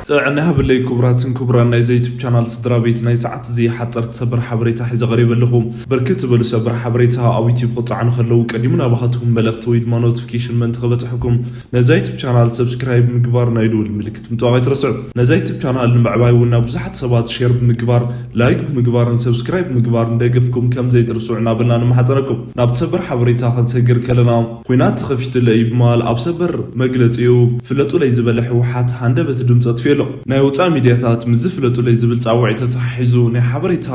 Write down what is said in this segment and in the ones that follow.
ጥዕና ይሃበለይ ክቡራትን ክቡራን ናይዚ ዩቱብ ቻናል ስድራ ቤት፣ ናይ ሰዓት እዚ ሓፀርቲ ሰበር ሓበሬታ ሒዘ ቀሪበ ኣለኹ። ብርክት ዝበሉ ሰበር ሓበሬታ ኣብ ዩቱብ ክፀዓኑ ከለዉ ቀዲሙ ናባኻትኩም መልእኽቲ ወይ ድማ ኖቲፊኬሽን ምእንቲ ክበፅሐኩም ነዛ ዩቱብ ቻናል ሰብስክራይብ ምግባር ናይ ደወል ምልክት ምጥዋቕ ኣይትረስዑ። ነዛ ዩቱብ ቻናል ንምዕባይ እውን ናብ ብዙሓት ሰባት ሼር ብምግባር፣ ላይክ ብምግባርን ሰብስክራይብ ምግባር ንደገፍኩም ከም ዘይትርስዑ እናበልና ንመሓፀነኩም። ናብ ሰበር ሓበሬታ ክንሰግር ከለና፣ ኲናት ተኸፊቱለይ ብምባል ኣብ ሰበር መግለፂኡ ፍለጡለይ ዝበለ ህወሓት ሃንደበት ድምፂ ኣጥፊኡ ኣሎ። ናይ ውፃእ ሚድያታት ምስዚ ፍለጡለይ ዝብል ፃውዒት ተተሓሒዙ ናይ ሓበሬታ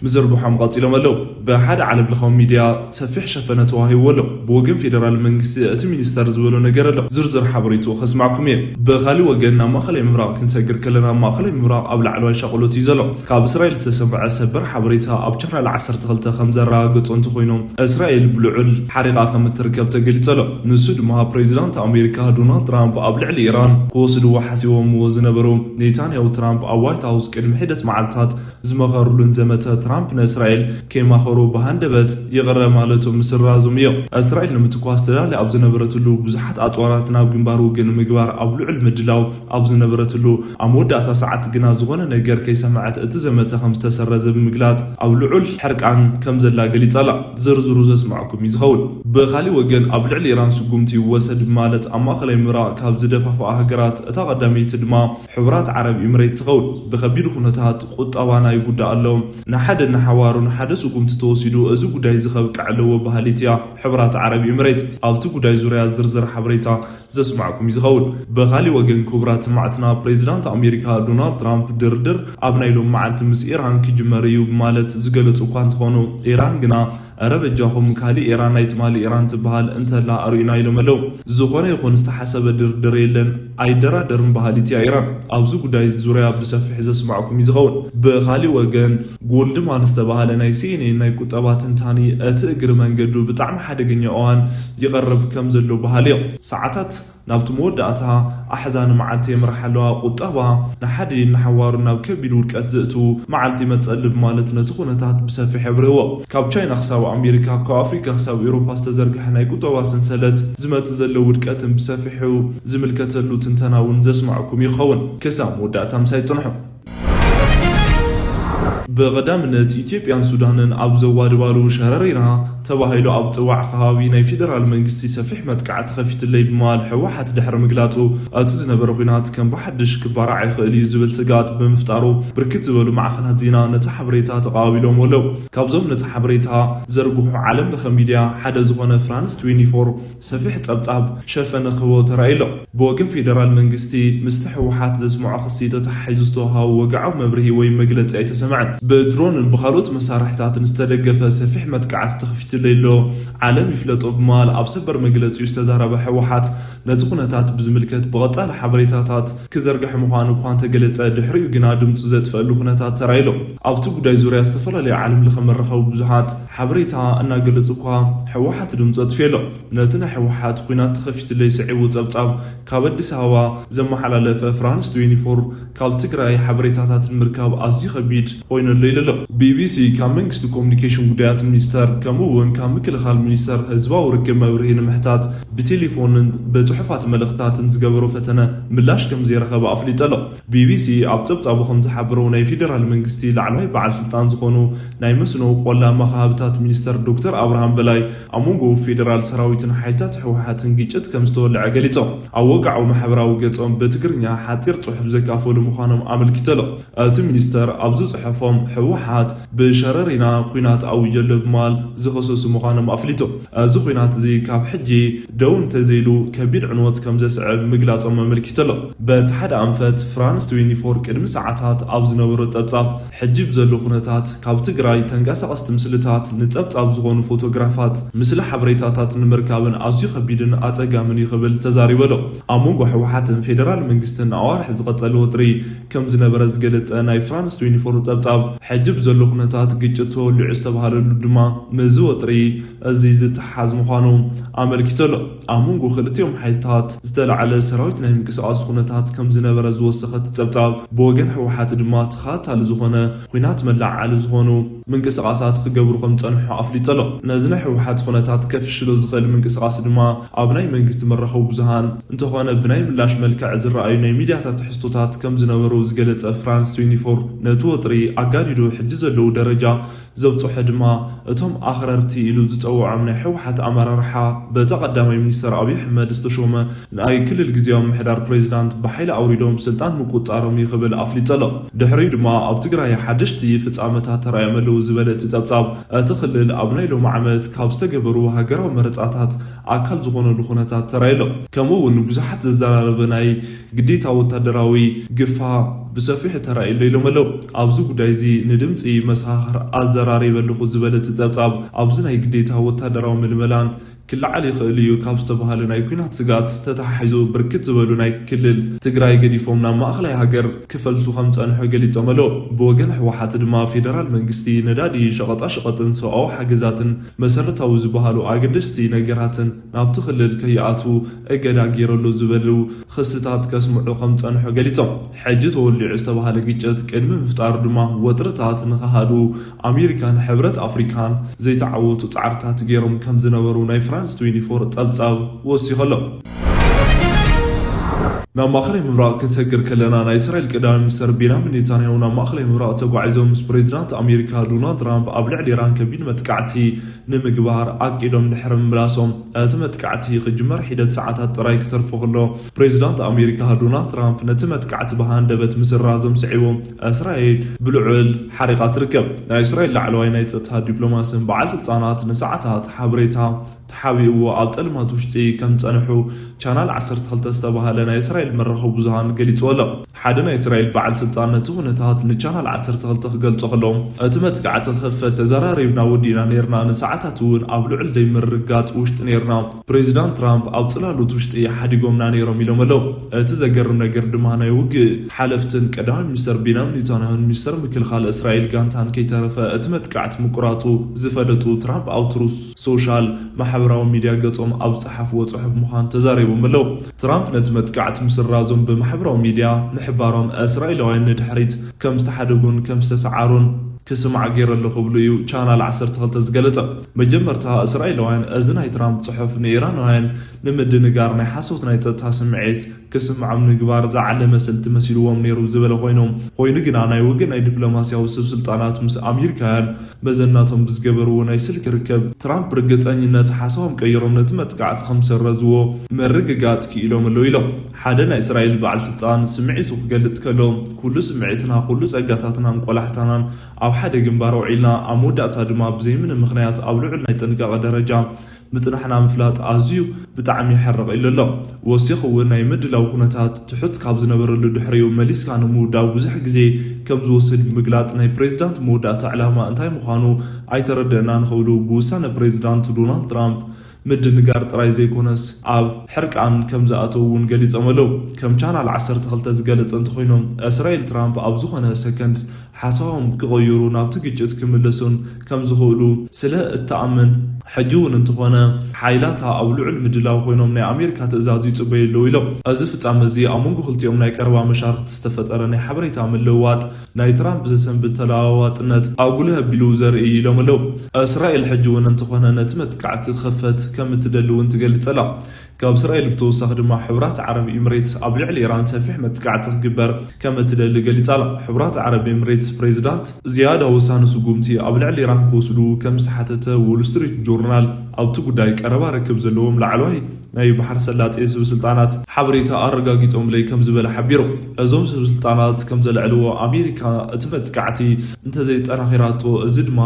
ምዝርግሖም ቀፂሎም ኣለዉ። ብሓደ ዓለም ለኻዊ ሚድያ ሰፊሕ ሸፈነ ተዋሂብዎ ኣሎ። ብወገን ፌደራል መንግስቲ እቲ ሚኒስተር ዝበሎ ነገር ኣሎ። ዝርዝር ሓበሬትኡ ከስማዕኩም እየ። ብኻሊእ ወገን ናብ ማእኸላይ ምብራቕ ክንሰግር ከለና፣ ማእኸላይ ምብራቕ ኣብ ላዕለዋይ ሻቕሎት እዩ ዘሎ። ካብ እስራኤል ዝተሰምዐ ሰበር ሓበሬታ ኣብ ቻናል ዓሰርተ ክልተ ከም ዘረጋገጾ እንተኾይኑ፣ እስራኤል ብልዑል ሓሪቓ ከም እትርከብ ተገሊጹ ኣሎ። ንሱ ድማ ፕሬዚዳንት ኣሜሪካ ዶናልድ ትራምፕ ኣብ ልዕሊ ኢራን ክወስድዎ ሓሲቦምዎ ዝነበሩ ኔታንያሁ ትራምፕ ኣብ ዋይት ሃውስ ቅድሚ ሒደት መዓልታት ዝመኸሩሉን ዘመተ ትራምፕ ንእስራኤል ከይማኸሩ ብሃንደበት ይቕረ ማለቱ ምስራዞም እዩ። እስራኤል ንምትኳስ ተዳልያ ኣብ ዝነበረትሉ ብዙሓት ኣጽዋራት ናብ ግንባር ውግእ ንምግባር ኣብ ልዑል ምድላው ኣብ ዝነበረትሉ ኣብ መወዳእታ ሰዓት ግና ዝኾነ ነገር ከይሰምዐት እቲ ዘመተ ከም ዝተሰረዘ ብምግላጽ ኣብ ልዑል ሕርቃን ከም ዘላ ገሊጻ ኣላ። ዝርዝሩ ዘስማዕኩም እዩ ዝኸውን። ብኻሊእ ወገን ኣብ ልዕሊ ኢራን ስጉምቲ ይወሰድ ማለት ኣብ ማእኸላይ ምብራቕ ካብ ዝደፋፍኣ ሃገራት እታ ቀዳመይቲ ድማ ሕቡራት ዓረብ ኢምሬት ትኸውን። ብኸቢድ ኩነታት ቁጠባና ይጉዳእ ኣሎ። ንሓደ ንሓዋሩ ንሓደ ስጉምቲ ተወሲዱ እዚ ጉዳይ እዚ ከብቅዕ ኣለዎ በሃሊት እያ ሕቡራት ዓረብ ኢምሬት። ኣብቲ ጉዳይ ዙርያ ዝርዝር ሓበሬታ ዘስማዕኩም እዩ ዝኸውን። ብኻሊእ ወገን ክቡራት ሰማዕትና ፕሬዚዳንት ኣሜሪካ ዶናልድ ትራምፕ ድርድር ኣብ ናይ ሎም መዓልቲ ምስ ኢራን ክጅመር እዩ ማለት ዝገለጹ እኳ እንተኾኑ ኢራን ግና እረ በጃኹም ካሊእ ኢራን ናይ ትማሊ ኢራን ትበሃል እንተላ ኣርእዩና ኢሎም ኣለዉ። ዝኾነ ይኹን ዝተሓሰበ ድርድር የለን ኣይደራደርን በሃሊት እያ ኢራን። ኣብዚ ጉዳይ እዚ ዙርያ ብሰፊሕ ዘስማዕኩም እዩ ዝኸውን። ብኻሊእ ወገን ጎልድማን ዝተባህለ ናይ ሲኤንኤን ናይ ቁጠባ ተንታኒ እቲ እግሪ መንገዱ ብጣዕሚ ሓደገኛ እዋን ይቐርብ ከም ዘሎ በሃሊ እዮም። ሰዓታት ናብቲ መወዳእታ ኣሕዛኒ መዓልቲ የምርሓ ኣለዋ። ቁጠባ ንሓደ ንሓዋሩ ናብ ከቢድ ውድቀት ዘእትዉ መዓልቲ ይመጸሉ ብማለት ነቲ ኩነታት ብሰፊሕ የብርህዎ። ካብ ቻይና ክሳብ ኣሜሪካ፣ ካብ ኣፍሪካ ክሳብ ኤውሮፓ ዝተዘርግሐ ናይ ቁጠባ ሰንሰለት ዝመጽእ ዘሎ ውድቀትን ብሰፊሑ ዝምልከተሉ ትንተና እውን ዘስማዕኩም ይኸውን። ክሳብ መወዳእታ ምሳይ ጽንሑ። ብቐዳምነት ኢትዮጵያን ሱዳንን ኣብ ዘዋድባሉ ሸረሪና ተባሂሉ ኣብ ጽዋዕ ከባቢ ናይ ፌደራል መንግስቲ ሰፊሕ መጥቃዕቲ ከፊትለይ ብምባል ህወሓት ድሕሪ ምግላጹ፣ እቲ ዝነበረ ኲናት ከም ብሓድሽ ክባራዕ ይኽእል እዩ ዝብል ስግኣት ብምፍጣሩ፣ ብርክት ዝበሉ ማዕኸናት ዜና ነቲ ሓበሬታ ተቐባቢሎም ኣለዉ። ካብዞም ነቲ ሓበሬታ ዘርግሑ ዓለም ለኸ ሚድያ ሓደ ዝኾነ ፍራንስ ትዌንቲ ፎር ሰፊሕ ጸብጻብ ሸፈነ ክህቦ ተራእዩ ኣሎ። ብወገን ፌደራል መንግስቲ ምስቲ ህወሓት ዘስምዖ ክሲ ተተሓሒዙ ዝተወሃቦ ወግዓዊ መብርሂ ወይ መግለጺ ኣይተሰምዐን። ብድሮንን ብኻልኦት መሳርሕታትን ዝተደገፈ ሰፊሕ መጥቃዕቲ ተኸፊቱለይ ኣሎ፣ ዓለም ይፍለጦ ብምባል ኣብ ሰበር መግለጺኡ ዝተዛረበ ህወሓት ነቲ ኩነታት ብዝምልከት ብቐጻሊ ሓበሬታታት ክዘርግሕ ምዃኑ እኳ እንተገለጸ፣ ድሕሪኡ ግና ድምጹ ዘጥፈኣሉ ኩነታት ተራእዩ ኣሎ። ኣብቲ ጉዳይ ዙርያ ዝተፈላለዩ ዓለም ለኸ መራኸቢ ብዙሓት ሓበሬታ እናገለጹ እኳ ህወሓት ድምጹ ኣጥፊኡ ኣሎ። ነቲ ናይ ህወሓት ኲናት ተኸፊቱለይ ስዒቡ ጸብጻብ ካብ ኣዲስ ኣበባ ዘመሓላለፈ ፍራንስ ትዌንቲ ፎር ካብ ትግራይ ሓበሬታታት ንምርካብ ኣዝዩ ከቢድ ኮይኑለይ ኣሎ። ቢቢሲ ካብ መንግስቲ ኮሙኒኬሽን ጉዳያት ሚኒስተር ከምኡ እውን ካብ ምክልኻል ሚኒስተር ህዝባዊ ርክብ መብርሂ ንምሕታት ብቴሌፎንን ብጽሑፋት መልእኽትታትን ዝገበሮ ፈተነ ምላሽ ከም ዘይረኸበ ኣፍሊጡ ኣሎ። ቢቢሲ ኣብ ጸብጻቡ ከም ዝሓበሮ ናይ ፌደራል መንግስቲ ላዕለዋይ በዓል ስልጣን ዝኾኑ ናይ መስኖ ቆላማ ከባብታት ሚኒስተር ዶክተር ኣብርሃም በላይ ኣብ መንጎ ፌደራል ሰራዊትን ሓይልታት ህወሓትን ግጭት ከም ዝተወልዐ ገሊጾም። ኣብ ወግዓዊ ማሕበራዊ ገጾም ብትግርኛ ሓጺር ጽሑፍ ዘካፈሉ ምዃኖም ኣመልኪቱ ኣሎ። እቲ ሚኒስተር ኣብ ዝጽሑፎም ህወሓት ብሸረሪና ኲናት ኣዊጀ ኣሎ ብምባል ዝኸሰሱ ምዃኖም ኣፍሊጡ። እዚ ኲናት እዚ ካብ ሕጂ ደው እንተዘይሉ ከቢድ ዕንወት ከም ዘስዕብ ምግላጾም ኣመልኪቱ ኣሎ። በቲ ሓደ ኣንፈት ፍራንስ ትዌንቲ ፎር ቅድሚ ሰዓታት ኣብ ዝነበሮ ጸብጻብ ሕጂ ብዘሎ ኩነታት ካብ ትግራይ ተንቀሳቐስቲ ምስልታት ንጸብጻብ ዝኾኑ ፎቶግራፋት፣ ምስሊ ሓበሬታታት ንምርካብን ኣዝዩ ከቢድን ኣጸጋምን እዩ ክብል ተዛሪቡ ኣሎ። ኣብ መንጎ ህወሓትን ፌደራል መንግስትን ኣዋርሕ ዝቐጸለ ወጥሪ ከም ዝነበረ ዝገለጸ ናይ ፍራንስ ትዌንቲ ፎር ጸብጻብ፣ ሕጂ ብዘሎ ኩነታት ግጭት ተወሊዑ ዝተባህለሉ ድማ ምስዚ ወጥሪ እዚ ዝተሓዝ ምዃኑ ኣመልኪቱ ኣሎ። ኣብ መንጎ ክልቲኦም ሓይልታት ዝተላዕለ ሰራዊት ናይ ምንቅስቓስ ኩነታት ከም ዝነበረ ዝወሰኸ እቲ ጸብጻብ፣ ብወገን ህወሓት ድማ ተኸታታሊ ዝኾነ ኲናት መለዓዓሊ ዝኾኑ ምንቅስቓሳት ክገብሩ ከም ዝጸንሑ ኣፍሊጡ ኣሎ። ነዚ ናይ ህወሓት ኩነታት ከፍሽሎ ዝኽእል ምንቅስቓስ ድማ ኣብ ናይ መንግስቲ መራኸቢ ብዙሃን እንተኾነ ብናይ ምላሽ መልክዕ ዝረኣዩ ናይ ሚድያታት ትሕዝቶታት ከም ዝነበሩ ዝገለጸ ፍራንስ ትዌንቲ ፎር፣ ነቲ ወጥሪ ኣጋዲዱ ሕጂ ዘለዉ ደረጃ ዘብጽሖ ድማ እቶም ኣኽረርቲ ኢሉ ዝጸውዖም ናይ ህወሓት ኣመራርሓ በቲ ቀዳማይ ሚኒስተር ኣብይ ኣሕመድ ዝተሾመ ናይ ክልል ግዜያዊ ምምሕዳር ፕሬዚዳንት ብሓይሊ ኣውሪዶም ስልጣን ምቁጻሮም እዩ ክብል ኣፍሊጡ ኣሎ። ድሕሪኡ ድማ ኣብ ትግራይ ሓደሽቲ ፍጻመታት ተራእዮም ኣለዉ ዝበለ እቲ ጸብጻብ፣ እቲ ክልል ኣብ ናይ ሎሚ ዓመት ካብ ዝተገበሩ ሃገራዊ መረጻታት ኣካል ዝኾነሉ ኩነታት ተራእዩ ኣሎ። ከምኡ እውን ብዙሓት ዘዘራረበ ናይ ግዴታ ወታደራዊ ግፋ ብሰፊሑ ተራእዩ ኣሎ ኢሎም ኣለዉ። ኣብዚ ጉዳይ እዚ ንድምፂ መሰኻኽር ኣዘራሪበ ኣለኹ ዝበለ እቲ ጸብጻብ፣ ኣብዚ ናይ ግዴታ ወታደራዊ ምልመላን ክለዓል ይኽእል እዩ ካብ ዝተባህለ ናይ ኲናት ስግኣት ተተሓሒዙ ብርክት ዝበሉ ናይ ክልል ትግራይ ገዲፎም ናብ ማእኸላይ ሃገር ክፈልሱ ከም ዝጸንሑ ገሊጾም ኣለዉ። ብወገን ህወሓት ድማ ፌደራል መንግስቲ ነዳዲ፣ ሸቐጣሸቐጥን ሰብኣዊ ሓገዛትን መሰረታዊ ዝበሃሉ ኣገደስቲ ነገራትን ናብቲ ክልል ከይኣትዉ እገዳ ገይሩ ኣሎ ዝበሉ ክስታት ከስምዑ ከም ዝጸንሑ ገሊጾም። ሕጂ ተወሊዑ ዝተባህለ ግጭት ቅድሚ ምፍጣሩ ድማ ወጥርታት ንኽሃድኡ ኣሜሪካን ሕብረት ኣፍሪካን ዘይተዓወቱ ጻዕርታት ገይሮም ከም ዝነበሩ ናይ ፍራንስ ትዌንቲ ፎር ጸብጻብ ወሲኹ ኣሎ። ናብ ማእኸላይ ምብራቕ ክንሰግር ከለና፣ ናይ እስራኤል ቀዳማይ ሚኒስተር ቤንያሚን ኔታንያሁ ናብ ማእኸላይ ምብራቕ ተጓዒዞም ምስ ፕሬዚዳንት ኣሜሪካ ዶናልድ ትራምፕ ኣብ ልዕሊ ኢራን ከቢድ መጥቃዕቲ ንምግባር ኣቂዶም ድሕሪ ምምላሶም፣ እቲ መጥቃዕቲ ክጅመር ሒደት ሰዓታት ጥራይ ክተርፎ ከሎ፣ ፕሬዚዳንት ኣሜሪካ ዶናልድ ትራምፕ ነቲ መጥቃዕቲ ብሃንደበት ምስራዞም ስዒቡ፣ እስራኤል ብልዑል ሓሪቓ ትርከብ። ናይ እስራኤል ላዕለዋይ ናይ ጸጥታ ዲፕሎማስን በዓል ስልጣናት ንሰዓታት ሓበሬታ ተሓቢእዎ ኣብ ጸልማት ውሽጢ ከም ጸንሑ ቻናል ዓሰርተ ክልተ ዝተባህለ ናይ እስራኤል መራኸቢ ብዙሃን ገሊጽዎ ኣሎ። ሓደ ናይ እስራኤል በዓል ስልጣን ነቲ ኩነታት ንቻናል ዓሰርተ ክልተ ክገልጾ ከሎ፣ እቲ መጥቃዕቲ ክኽፈት ተዘራሪብና ወዲእና ነይርና፣ ንሰዓታት እውን ኣብ ልዑል ዘይምርግጋጽ ውሽጢ ነይርና። ፕሬዚዳንት ትራምፕ ኣብ ጽላሎት ውሽጢ ሓዲጎምና ነይሮም ኢሎም ኣለዉ። እቲ ዘገርም ነገር ድማ ናይ ውግእ ሓለፍትን ቀዳማይ ሚኒስተር ቤንያሚን ኔታንያሁን ሚኒስተር ምክልኻል እስራኤል ጋንታን ከይተረፈ እቲ መጥቃዕቲ ምቁራጹ ዝፈለጡ ትራምፕ ኣብ ትሩዝ ሶሻል ማሕበራዊ ሚድያ ገጾም ኣብ ዝጸሓፍዎ ጽሑፍ ምዃኑ ተዛሪቦም ኣለዉ። ትራምፕ ነቲ መጥቃዕቲ ምስራዞም ብማሕበራዊ ሚድያ ምሕባሮም እስራኤላውያን ንድሕሪት ከም ዝተሓደጉን ከም ዝተሰዓሩን ክስማዕ ገይረ ኣለኹ ክብሉ እዩ ቻናል ዓሰርተ ክልተ ዝገለጸ። መጀመርታ እስራኤላውያን እዚ ናይ ትራምፕ ጽሑፍ ንኢራናውያን ንምድንጋር ናይ ሓሶት ናይ ጸጥታ ስምዒት ክስምዖም ምግባር ዝዓለመ ስልቲ መሲልዎም ነይሩ ዝበለ ኮይኖም፣ ኮይኑ ግና ናይ ውግእ ናይ ዲፕሎማስያዊ ሰብ ስልጣናት ምስ ኣሜሪካውያን መዘናቶም ብዝገበርዎ ናይ ስልኪ ርክብ፣ ትራምፕ ብርግጸኝነት ሓሳቦም ቀይሮም ነቲ መጥቃዕቲ ከም ዝሰረዝዎ ምርግጋጽ ክኢሎም ኣለዉ ኢሎም። ሓደ ናይ እስራኤል በዓል ስልጣን ስምዒቱ ክገልጽ ከሎ፣ ኩሉ ስምዒትና፣ ኩሉ ጸጋታትናን ቆላሕታናን ኣብ ሓደ ግንባር ኣውዒልና፣ ኣብ መወዳእታ ድማ ብዘይምንም ምኽንያት ኣብ ልዑል ናይ ጥንቃቐ ደረጃ ምጽናሕና ምፍላጥ ኣዝዩ ብጣዕሚ የሐርቕ ኢሉ ኣሎ። ወሲኹ እውን ናይ ምድላው ኩነታት ትሑት ካብ ዝነበረሉ ድሕሪኡ መሊስካ ንምውዳብ ብዙሕ ግዜ ከም ዝወስድ ብምግላጽ ናይ ፕሬዚዳንት መወዳእታ ዕላማ እንታይ ምዃኑ ኣይተረደእናን ክብሉ ብውሳነ ፕሬዚዳንት ዶናልድ ትራምፕ ምድንጋር ጥራይ ዘይኮነስ ኣብ ሕርቃን ከም ዝኣተዉ እውን ገሊጾም ኣለዉ። ከም ቻናል ዓሰርተ ክልተ ዝገለጸ እንተኾይኖም እስራኤል ትራምፕ ኣብ ዝኾነ ሰከንድ ሓሳቦም ክቐይሩ ናብቲ ግጭት ክምለሱን ከም ዝኽእሉ ስለ እትኣምን፣ ሕጂ እውን እንተኾነ ሓይላታ ኣብ ልዑል ምድላው ኮይኖም ናይ ኣሜሪካ ትእዛዝ ይጽበዩ ኣለዉ ኢሎም። እዚ ፍጻመ እዚ ኣብ መንጎ ክልቲኦም ናይ ቀረባ መሻርኽቲ ዝተፈጠረ ናይ ሓበሬታ ምልውዋጥ ናይ ትራምፕ ዘሰንብድ ተለዋዋጥነት ኣጉልህ ኣቢሉ ዘርኢ እዩ ኢሎም ኣለዉ። እስራኤል ሕጂ እውን እንተኾነ ነቲ መጥቃዕቲ ክኸፈት ከም እትደሊ እውን ትገልጽ ኣላ። ካብ እስራኤል ብተወሳኺ ድማ ሕቡራት ዓረብ ኤምሬትስ ኣብ ልዕሊ ኢራን ሰፊሕ መጥቃዕቲ ክግበር ከም እትደሊ ገሊጻ ኣላ። ሕቡራት ዓረብ ኤምሬትስ ፕሬዚዳንት ዝያዳ ወሳኒ ስጉምቲ ኣብ ልዕሊ ኢራን ክወስዱ ከም ዝተሓተተ ዎል ስትሪት ጆርናል ኣብቲ ጉዳይ ቀረባ ርክብ ዘለዎም ላዕለዋይ ናይ ባሕሪ ሰላጤ ሰበስልጣናት ሓበሬታ ኣረጋጊጾምለይ ከም ዝበለ ሓቢሩ። እዞም ሰበስልጣናት ከም ዘልዕልዎ ኣሜሪካ እቲ መጥቃዕቲ እንተዘይጠናኺራቶ፣ እዚ ድማ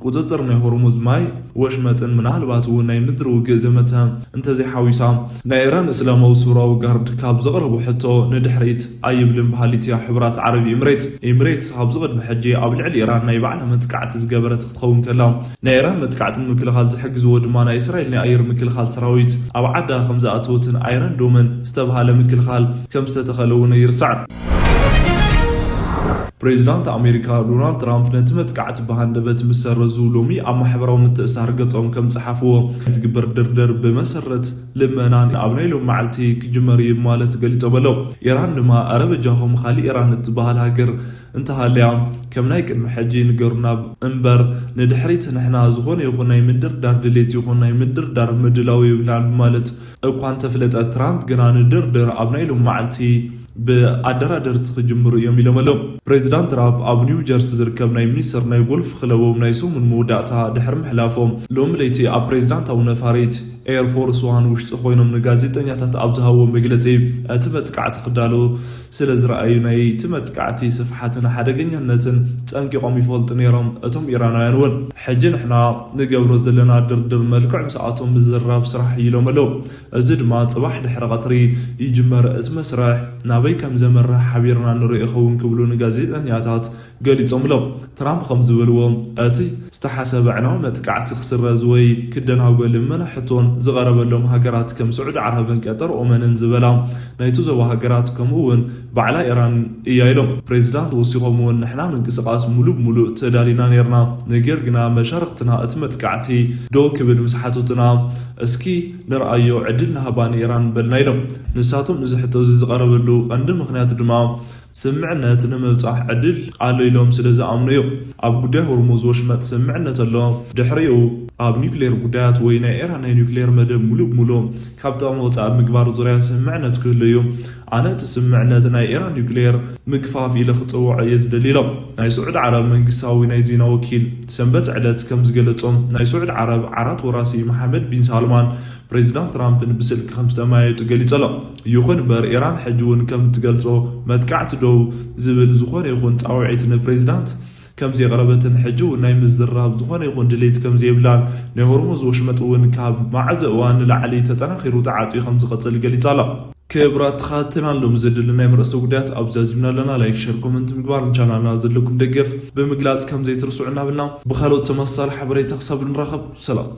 ቁጽጽር ናይ ሆርሙዝ ማይ ወሽመጥን ምናልባት እውን ናይ ምድሪ ውግእ ዘመተ እንተዘይሓዊሳ ናይ ኢራን እስላማዊ ሱራዊ ጋርድ ካብ ዘቕረቦ ሕቶ ንድሕሪት ኣይብልን በሃሊት እያ ሕቡራት ዓረብ ኤምሬት። ኤምሬትስ ካብዚ ቅድሚ ሕጂ ኣብ ልዕሊ ኢራን ናይ ባዕላ መጥቃዕቲ ዝገበረት ክትኸውን ከላ ናይ ኢራን መጥቃዕቲ ንምክልኻል ዝሕግዝዎ ድማ ናይ እስራኤል ናይ ኣየር ምክልኻል ሰራዊት ኣብ ዓዳ ከም ዝኣተወትን ኣይረን ዶመን ዝተባሃለ ምክልኻል ከም ዝተተኸለ እውን ኣይርሳዕን። ፕሬዚዳንት ኣሜሪካ ዶናልድ ትራምፕ ነቲ መጥቃዕቲ ብሃንደበት ምስ ሰረዙ፣ ሎሚ ኣብ ማሕበራዊ ምትእስሳር ገጾም ከም ጸሓፍዎ፣ ትግበር ድርድር ብመሰረት ልመና ኣብ ናይ ሎም መዓልቲ ክጅመር እዩ ማለት ገሊጾም ኣለዉ። ኢራን ድማ፣ "ኣረ በጃኹም፣ ካልእ ኢራን እትበሃል ሃገር እንተሃልያ፣ ከም ናይ ቅድሚ ሕጂ ንገሩና እምበር፣ ንድሕሪት ንሕና ዝኾነ ይኹን ናይ ምድርዳር ድሌት ይኹን ናይ ምድርዳር ምድላው የብልናን" ማለት እኳ እንተፍለጠ፣ ትራምፕ ግና ንድርድር ኣብ ናይ ሎም መዓልቲ ብኣደራደርቲ ክጅምሩ እዮም ኢሎም ኣለዉ። ፕሬዚዳንት ትራምፕ ኣብ ኒው ጀርሲ ዝርከብ ናይ ሚኒስተር ናይ ጎልፍ ክለቦም ናይ ሰሙን መወዳእታ ድሕሪ ምሕላፎም፣ ሎሚ ለይቲ ኣብ ፕሬዚዳንታዊ ነፋሪት ኤር ፎርስ ዋን ውሽጢ ኮይኖም ንጋዜጠኛታት ኣብ ዝሃብዎ መግለጺ፣ እቲ መጥቃዕቲ ክዳሎ ስለ ዝረኣዩ፣ ናይቲ መጥቃዕቲ ስፍሓትን ሓደገኛነትን ጸንቂቖም ይፈልጡ ነይሮም። እቶም ኢራናውያን እውን፣ "ሕጂ ንሕና ንገብሮ ዘለና ድርድር መልክዕ ምስኣቶም ምዝራብ ስራሕ" ኢሎም ኣለዉ። እዚ ድማ ጽባሕ ድሕሪ ቀትሪ ይጅመር። እቲ መስርሕ ናበይ ከም ዘምርሕ ሓቢርና ንርኢ ይኸውን ክብሉ ንጋዜጠኛታት ገሊጾም ኣለዉ። ትራምፕ ከም ዝበልዎ፣ እቲ ዝተሓሰበ ዕናዊ መጥቃዕቲ ክስረዝ ወይ ክደናጎ ልመና ሕቶን ዝቐረበሎም ሃገራት ከም ስዑዲ ዓረብን ቀጠር ኦመንን ዝበላ ናይቲ ዞባ ሃገራት፣ ከምኡ እውን ባዕላ ኢራን እያ ኢሎም። ፕሬዚዳንት ወሲኾም እውን፣ "ንሕና ምንቅስቓስ ሙሉእ ብሙሉእ ተዳሊና ነይርና፣ ነገር ግና መሻርኽትና እቲ መጥቃዕቲ ደው ክብል ምስ ሓተቱና፣ እስኪ ንርኣዮ፣ ዕድል ንሃባ ንኢራን" በልና ኢሎም። ንሳቶም፣ እዚ ሕቶ እዚ ዝቐረበሉ ቀንዲ ምኽንያት ድማ ስምምዕነት ንምብጻሕ ዕድል ኣሎ ኢሎም ስለ ዝኣምኑ እዮም። ኣብ ጉዳይ ሆርሙዝ ወሽመጥ ስምምዕነት ኣሎ። ድሕሪኡ ኣብ ኒውክሌር ጉዳያት ወይ ናይ ኢራን ናይ ኒውክሌር መደብ ሙሉእ ብሙሉእ ካብ ጥቕሚ ወጻኢ ኣብ ምግባር ዙርያ ስምምዕነት ክህሉ እዩ። ኣነ እቲ ስምምዕነት ናይ ኢራን ኒውክሌር ምግፋፍ ኢለ ክጽውዖ እየ ዝደሊ ኢሎም። ናይ ስዑድ ዓረብ መንግስታዊ ናይ ዜና ወኪል ሰንበት ዕለት ከም ዝገለጾም፣ ናይ ስዑድ ዓረብ ዓራት ወራሲ መሓመድ ቢን ሳልማን ፕሬዚዳንት ትራምፕን ብስልኪ ከም ዝተመያየጡ ገሊጹ ኣሎ። ይኹን እምበር፣ ኢራን ሕጂ እውን ከም እትገልጾ፣ መጥቃዕቲ ደው ዝብል ዝኾነ ይኹን ጻውዒት ንፕሬዚዳንት ከም ዘየቕረበትን፣ ሕጂ እውን ናይ ምዝራብ ዝኾነ ይኹን ድሌት ከም ዘየብላን፣ ናይ ሆርሙዝ ወሽመጥ እውን ካብ መዓዘ እዋን ንላዕሊ ተጠናኺሩ ተዓጽዩ ከም ዝቐጽል ገሊጻ ኣላ። ክቡራት ተኸታተልቲ፣ ሎም ዘድሊ ናይ መርእስተ ጉዳያት ኣብዚ ኣዚምና ኣለና። ላይክ፣ ሸር፣ ኮመንት ምግባር፣ ንቻናልና ዘለኩም ደገፍ ብምግላጽ ከም ዘይትርስዑ እናበልና፣ ብኻልኦት ተመሳሳሊ ሓበሬታ ክሳብ ንራኸብ፣ ሰላም።